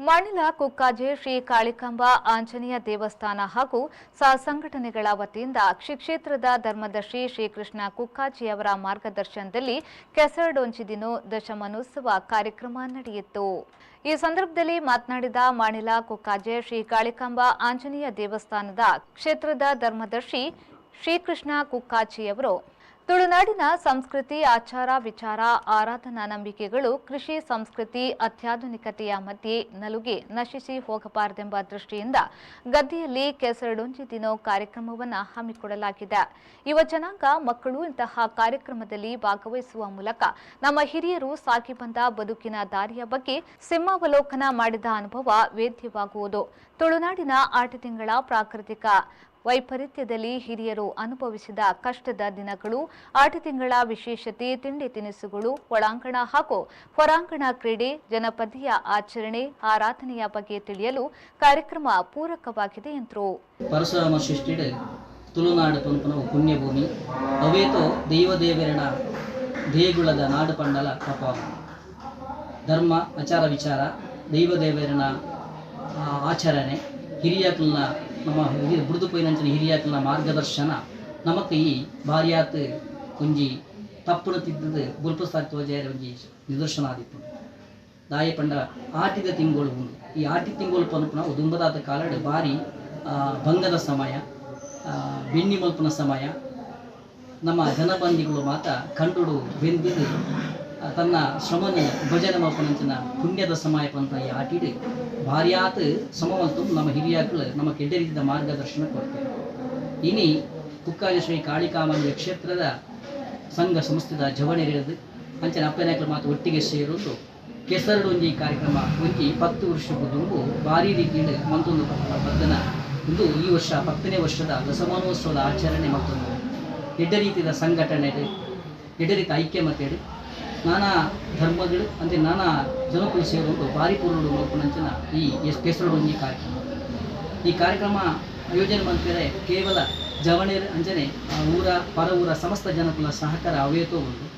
ಮಾಣಿಲ ಕುಕ್ಕಾಜೆ ಶ್ರೀ ಕಾಳಿಕಾಂಬ ಆಂಜನೇಯ ದೇವಸ್ಥಾನ ಹಾಗೂ ಸಂಘಟನೆಗಳ ವತಿಯಿಂದ ಕ್ಷೇತ್ರದ ಧರ್ಮದರ್ಶಿ ಶ್ರೀಕೃಷ್ಣ ಕುಕ್ಕಾಜೆಯವರ ಮಾರ್ಗದರ್ಶನದಲ್ಲಿ ಕೆಸರಡೊಂಚಿದಿನೋ ದಶಮಾನೋತ್ಸವ ಕಾರ್ಯಕ್ರಮ ನಡೆಯಿತು. ಈ ಸಂದರ್ಭದಲ್ಲಿ ಮಾತನಾಡಿದ ಮಾಣಿಲ ಕುಕ್ಕಾಜೆ ಶ್ರೀ ಕಾಳಿಕಾಂಬ ಆಂಜನೇಯ ದೇವಸ್ಥಾನದ ಕ್ಷೇತ್ರದ ಧರ್ಮದರ್ಶಿ ಶ್ರೀಕೃಷ್ಣ ಕುಕ್ಕಾಜೆಯವರು, ತುಳುನಾಡಿನ ಸಂಸ್ಕೃತಿ, ಆಚಾರ ವಿಚಾರ, ಆರಾಧನಾ ನಂಬಿಕೆಗಳು ಕೃಷಿ ಸಂಸ್ಕೃತಿ ಅತ್ಯಾಧುನಿಕತೆಯ ಮಧ್ಯೆ ನಲುಗಿ ನಶಿಸಿ ಹೋಗಬಾರದೆಂಬ ದೃಷ್ಟಿಯಿಂದ ಗದ್ದೆಯಲ್ಲಿ ಕೆಸರಡೊಂಜಿ ದಿನೋ ಕಾರ್ಯಕ್ರಮವನ್ನು ಹಮ್ಮಿಕೊಳ್ಳಲಾಗಿದೆ. ಯುವ ಜನಾಂಗ, ಮಕ್ಕಳು ಇಂತಹ ಕಾರ್ಯಕ್ರಮದಲ್ಲಿ ಭಾಗವಹಿಸುವ ಮೂಲಕ ನಮ್ಮ ಹಿರಿಯರು ಸಾಗಿ ಬಂದ ಬದುಕಿನ ದಾರಿಯ ಬಗ್ಗೆ ಸಿಂಹಾವಲೋಕನ ಮಾಡಿದ ಅನುಭವ ವೇದ್ಯವಾಗುವುದು. ತುಳುನಾಡಿನ 8 ತಿಂಗಳ ಪ್ರಾಕೃತಿಕ ವೈಪರೀತ್ಯದಲ್ಲಿ ಹಿರಿಯರು ಅನುಭವಿಸಿದ ಕಷ್ಟದ ದಿನಗಳು, 8 ತಿಂಗಳ ವಿಶೇಷತೆ, ತಿಂಡಿ ತಿನಿಸುಗಳು, ಒಳಾಂಗಣ ಹಾಗೂ ಹೊರಾಂಗಣ ಕ್ರೀಡೆ, ಜನಪದೀಯ ಆಚರಣೆ, ಆರಾಧನೆಯ ಬಗ್ಗೆ ತಿಳಿಯಲು ಕಾರ್ಯಕ್ರಮ ಪೂರಕವಾಗಿದೆ ಎಂದರು. ಪರಶುರಾಮ ಸೃಷ್ಟಿಡ್ ತುಳುನಾಡು ಪನ್ಪುನವು ಪುಣ್ಯಭೂಮಿ, ಅವೇತೋ ದೈವದೇವರಣ ದೇಗುಲದ ನಾಡು ಪಂಡಲ ತಪ ಧರ್ಮ ಆಚಾರ ವಿಚಾರ ದೈವದೇವರನ ಆಚರಣೆ ಹಿರಿಯಾಕಲ್ನ ನಮ್ಮ ಬುಡ್ದು ಪೋಯಿನಂಚಿನ ಹಿರಿಯಾಕಲ್ನ ಮಾರ್ಗದರ್ಶನ ನಮಕ್ ಈ ಬಾರ್ಯಾತ್ ಒಂಜಿ ತಪ್ಪುನ ತಿದ್ದದು ಬುಲ್ಪಸಾಕ್ ತೋಜಾರ ಒಂಜಿ ನಿದರ್ಶನ ಆದಿಪ್ಪು. ದಾಯ ಪಂಡ ಆಟಿದ ತಿಂಗಳು ಉಂಡು. ಈ ಆಟಿ ತಿಂಗಳು ಪನ್ಪುನ ದುಂಬದಾದ ಕಾಲಡ್ ಬಾರಿ ಭಂಗದ ಸಮಯ, ಬೆಣ್ಣಿ ಮಲ್ಪುನ ಸಮಯ. ನಮ್ಮ ಜನಬಂದಿಗಳು ಮಾತ ಕಂಡುಡು ಬೆಂದಿದ್ದು ತನ್ನ ಶ್ರಮನ ಭಜನೆ ಮಲ್ಪುನಂಚಿನ ಪುಣ್ಯದ ಸಮಯ ಪನ್ಪುನ ಈ ಆಟಿಡ್ ಭಾರ್ಯಾತ್ ಸಮವಂತು ನಮ್ಮ ಹಿರಿಯಾಕಲು ನಮ್ಮ ಕೆಡ್ಡ ರೀತಿಯ ಮಾರ್ಗದರ್ಶನ ಕೊಡ್ತೇವೆ. ಇನಿ ಕುಕ್ಕಾಜೆ ಶ್ರೀ ಕಾಳಿಕಾಂಬ ಕ್ಷೇತ್ರದ ಸಂಘ ಸಂಸ್ಥೆದ ಜವಣಿರಿದು ಅಂಚನೆ ಅಪ್ಪನಾಕಲು ಮಾತು ಒಟ್ಟಿಗೆ ಸೇರುವುದು ಕೆಸರಡು ಒಂಜಿ ಕಾರ್ಯಕ್ರಮ ಒಂಜಿ 10 ವರ್ಷ ದುಂಬು ಭಾರಿ ರೀತಿಯಲ್ಲಿ ಮಂತೊಂದು ಪತ್ತನ ಒಂದು ಈ ವರ್ಷ 10ನೇ ವರ್ಷದ ದಶಮಾನೋತ್ಸವದ ಆಚರಣೆ ಮತ್ತೊಂದು ಎಡ್ಡ ರೀತಿಯ ಸಂಘಟನೆ, ಎಡ್ಡ ರೀತಿಯ ಐಕ್ಯಮತ್ಯಡು ನಾನಾ ಧರ್ಮಗಳು ಅಂದರೆ ನಾನಾ ಜನಕುಲು ಸೇರುವುದು ಭಾರಿ ಪೂರ್ಣಡು ಮಲ್ಪುನಂಚಿನ ಈ ಕೆಸರಡು ಒಂಜಿ ಕಾರ್ಯಕ್ರಮ. ಈ ಕಾರ್ಯಕ್ರಮ ಆಯೋಜನೆ ಮಂತ್ರೆ ಕೇವಲ ಜವಣೇರ್ ಅಂಚನೆ ಊರ ಪರ ಊರ ಸಮಸ್ತ ಜನಕುಲ ಸಹಕಾರ ಅವೇತೋ ಉಂಟು.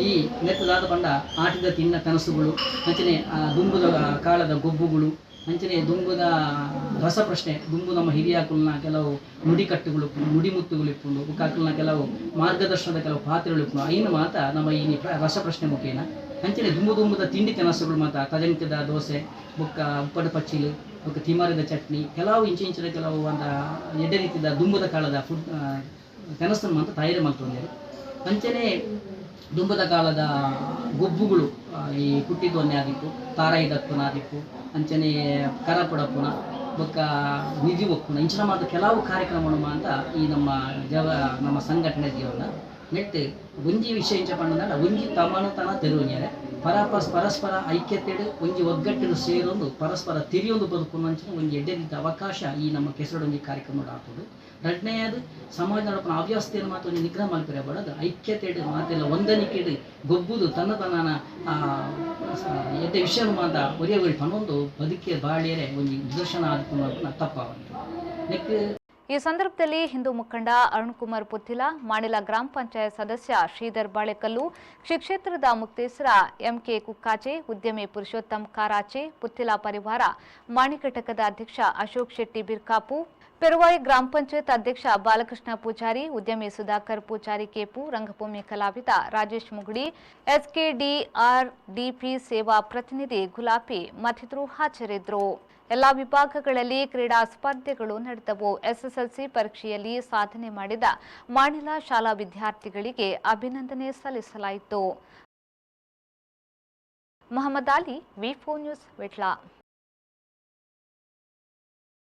ಈ ನೆತ್ತದಾದ ಪಂಡ ಆಟಿದ ತಿನ್ನ ಕನಸುಗಳು ಅಂಚನೆ ದುಂಬುದ ಕಾಲದ ಗೊಬ್ಬುಗಳು ಅಂಚನೆ ದುಂಬುದ ರಸಪ್ರಶ್ನೆ, ದುಂಬು ನಮ್ಮ ಹಿರಿಯಾಕುಲ್ನ ಕೆಲವು ನುಡಿಕಟ್ಟುಗಳು, ನುಡಿಮುತ್ತುಗಳು ಇಪ್ಪುಂಡು, ಬುಕ್ಕಾಕುಲ್ನ ಕೆಲವು ಮಾರ್ಗದರ್ಶನದ ಕೆಲವು ಪಾತ್ರೆಗಳು ಇಪ್ಪುಂಡು. ಐನು ಮಾತ ನಮ್ಮ ಈ ರಸಪ್ರಶ್ನೆ ಮುಖೇನ ಅಂಚನೆ ದುಂಬು ದುಂಬುದ ತಿಂಡಿ ತಿನಸುಗಳು ಮಾತ ತಜಂಕದ ದೋಸೆ, ಬುಕ್ಕ ಉಪ್ಪಡು ಪಚ್ಚಿಲು, ಬುಕ್ಕ ತಿಮಾರದ ಚಟ್ನಿ, ಕೆಲವು ಇಂಚು ಇಂಚಿನ ಕೆಲವು ಒಂದು ಎಡ್ಡೆ ರೀತಿಯ ದುಂಬುದ ಕಾಲದ ಫುಡ್ ತಿನಸನ್ನು ಮಾತ್ರ ತಯಾರಿ ಮಲ್ತೊಂದೇರು. ಅಂಚನೆ ದುಂಬದ ಕಾಲದ ಗೊಬ್ಬುಗಳು ಈ ಕುಟ್ಟಿದೊನ್ನೆ ಆದಿಪ್ಪು, ತಾರಾಯಿ ದಪ್ಪನ ಆದಿಪ್ಪು, ಅಂಚನೆ ಕರಪುಡಪ್ಪುನ, ಬೊಕ್ಕ ನಿಧಿ ಒಕ್ಕುನ ಇಂಚಿನ ಮಾತ್ರ ಕೆಲವು ಕಾರ್ಯಕ್ರಮಗಳು ಅಂತ ಈ ನಮ್ಮ ನಮ್ಮ ಸಂಘಟನೆ ಜೀವನ ನೆಟ್ಟು ಒಂಜಿ ವಿಷಯ ಇಂಚ ಪಂಡ ಒಂಜಿ ತಮಾನತನ ತೆರುವನ್ಯರೆ ಪರಸ್ಪರ ಐಕ್ಯತೆಡು ಒಂಜಿ ಒಗ್ಗಟ್ಟಿಡು ಸೇರೊಂದು ಪರಸ್ಪರ ತಿರಿಯೊಂದು ಬದುಕುನಂಚಿನ ಒಂಜಿ ಎಡ್ಡೆ ರೀತಿಯ ಅವಕಾಶ ಈ ನಮ್ಮ ಕೆಸರಡೊಂಜಿ ಕಾರ್ಯಕ್ರಮ ಆಪುಂಡು. ರಡ್ನೆಯದು ಸಮಾಜ ನಡಪುನ ಅವ್ಯವಸ್ಥೆಯನ್ನು ಮಾತ್ರ ಒಂಜಿ ನಿಗ್ರಹ ಮಲ್ಪೆರೆ ಬಡದು ಐಕ್ಯತೆಡು ಮಾತೆಲ್ಲ ಒಂದನಿಕೆಡು ಗೊಬ್ಬುದು ತನ್ನ ತನ್ನ ಎಡ್ಡೆ ವಿಷಯ ಮಾತ ಒರಿಯ ಒರಿ ಪನ್ನೊಂದು ಬದುಕಿಯ ಬಾಳಿಯರೆ ಒಂಜಿ ನಿದರ್ಶನ ಆದ ತಪ್ಪಾವಂತು. ನೆಕ್ ಈ ಸಂದರ್ಭದಲ್ಲಿ ಹಿಂದೂ ಮುಖಂಡ ಅರುಣ್ಕುಮಾರ್ ಪುತ್ತಿಲ, ಮಾಣಿಲ ಗ್ರಾಮ ಪಂಚಾಯತ್ ಸದಸ್ಯ ಶ್ರೀಧರ್ ಬಾಳೆಕಲ್ಲು, ಕ್ಷೇತ್ರದ ಮುಕ್ತೇಶ್ವರ ಎಂಕೆ ಕುಕ್ಕಾಜೆ, ಉದ್ಯಮಿ ಪುರುಷೋತ್ತಮ್ ಕಾರಾಚೆ, ಪುತ್ತಿಲ ಪರಿವಾರ ಮಾಣಿ ಘಟಕದ ಅಧ್ಯಕ್ಷ ಅಶೋಕ್ ಶೆಟ್ಟಿ ಬಿರ್ಕಾಪು, ಪೆರುವಾಯಿ ಗ್ರಾಮ ಪಂಚಾಯತ್ ಅಧ್ಯಕ್ಷ ಬಾಲಕೃಷ್ಣ ಪೂಜಾರಿ, ಉದ್ಯಮಿ ಸುಧಾಕರ್ ಪೂಜಾರಿ ಕೇಪು, ರಂಗಭೂಮಿ ಕಲಾವಿದ ರಾಜೇಶ್ ಮುಗುಡಿ, ಎಸ್ಕೆಡಿಆರ್ಡಿಪಿ ಸೇವಾ ಪ್ರತಿನಿಧಿ ಗುಲಾಬಿ ಮತ್ತಿತರರು ಹಾಜರಿದ್ದರು. ಎಲ್ಲ ವಿಭಾಗಗಳಲ್ಲಿ ಕ್ರೀಡಾ ಸ್ಪರ್ಧೆಗಳು ನಡೆದವು. ಎಸ್ಎಸ್ಎಲ್ಸಿ ಪರೀಕ್ಷೆಯಲ್ಲಿ ಸಾಧನೆ ಮಾಡಿದ ಮಾಣಿಲ ಶಾಲಾ ವಿದ್ಯಾರ್ಥಿಗಳಿಗೆ ಅಭಿನಂದನೆ ಸಲ್ಲಿಸಲಾಯಿತು. Mohammed Ali, V4 news, Vitla.